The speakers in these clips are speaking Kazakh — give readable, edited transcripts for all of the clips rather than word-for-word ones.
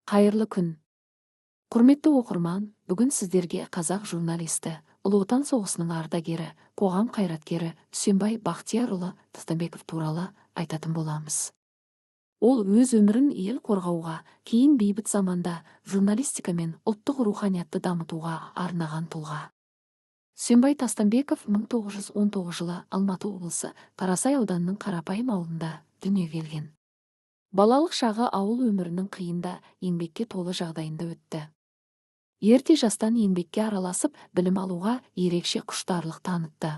Қайырлы күн! Құрметті оқырман, бүгін сіздерге қазақ журналисті, Ұлы Отан соғысының ардагері, қоғам қайраткері Үсенбай Бақтиярұлы Тастанбеков туралы айтатын боламыз. Ол өз өмірін ел қорғауға, кейін бейбіт заманда журналистика мен ұлттық руханиятты дамытуға арнаған тұлға. Үсенбай Тастанбеков 1919 жылы Алматы облысы Қарасай ауданының қарапайым ауылында дүниеге келген. Балалық шағы ауыл өмірінің қиын да еңбекке толы жағдайында өтті. Ерте жастан еңбекке араласып, білім алуға ерекше құштарлық танытты.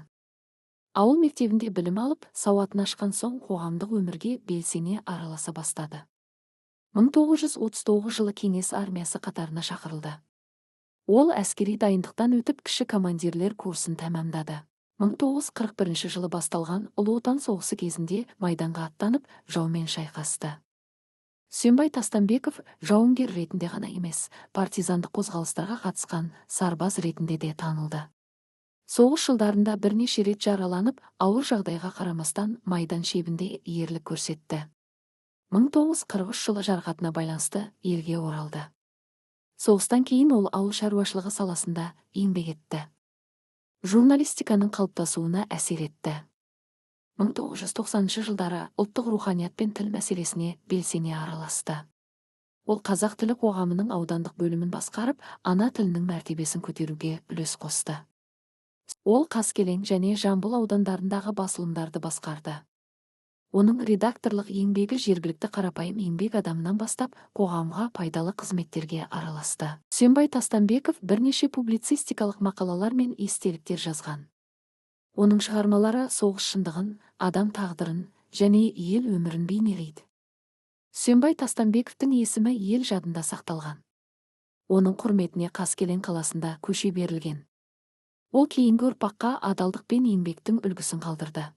Ауыл мектебінде білім алып, сауатын ашқан соң қоғамдық өмірге белсене араласа бастады. 1939 жылы Кеңес армиясы қатарына шақырылды. Ол әскери дайындықтан өтіп, кіші командирлер курсын тәмамдады. 1941 жылы басталған Ұлы Отан соғысы кезінде майданға аттанып, жаумен шайқасты. Үсенбай Тастанбеков жауынгер ретінде ғана емес, партизандық қозғалыстарға қатысқан сарбаз ретінде де танылды. Соғыс жылдарында бірнеше рет жараланып, ауыр жағдайға қарамастан майдан шебінде ерлік көрсетті. 1943 жылы жарақатына байланысты елге оралды. Соғыстан кейін ол ауыл шаруашылығы саласында еңбек етті. Журналистиканың қалыптасуына әсер етті. 1990 жылдары ұлттық руханият пен тіл мәселесіне белсене араласты. Ол қазақ тілі қоғамының аудандық бөлімін басқарып, ана тілінің мәртебесін көтеруге үлес қосты. Ол Қаскелең және Жамбыл аудандарындағы басылымдарды басқарды. Оның редакторлық еңбегі жергілікті қарапайым еңбек адамынан бастап қоғамға пайдалы қызметтерге араласты. Үсенбай Тастанбеков бірнеше публицистикалық мақалалар мен естеліктер жазған. Оның шығармалары соғыс шындығын, адам тағдырын және ел өмірін бейнелейді. Үсенбай Тастанбековтің есімі ел жадында сақталған. Оның құрметіне Қаскелең қаласында көше берілген. Ол кейінгі ұрпаққа адалдық пен еңбектің үлгісін қалдырды.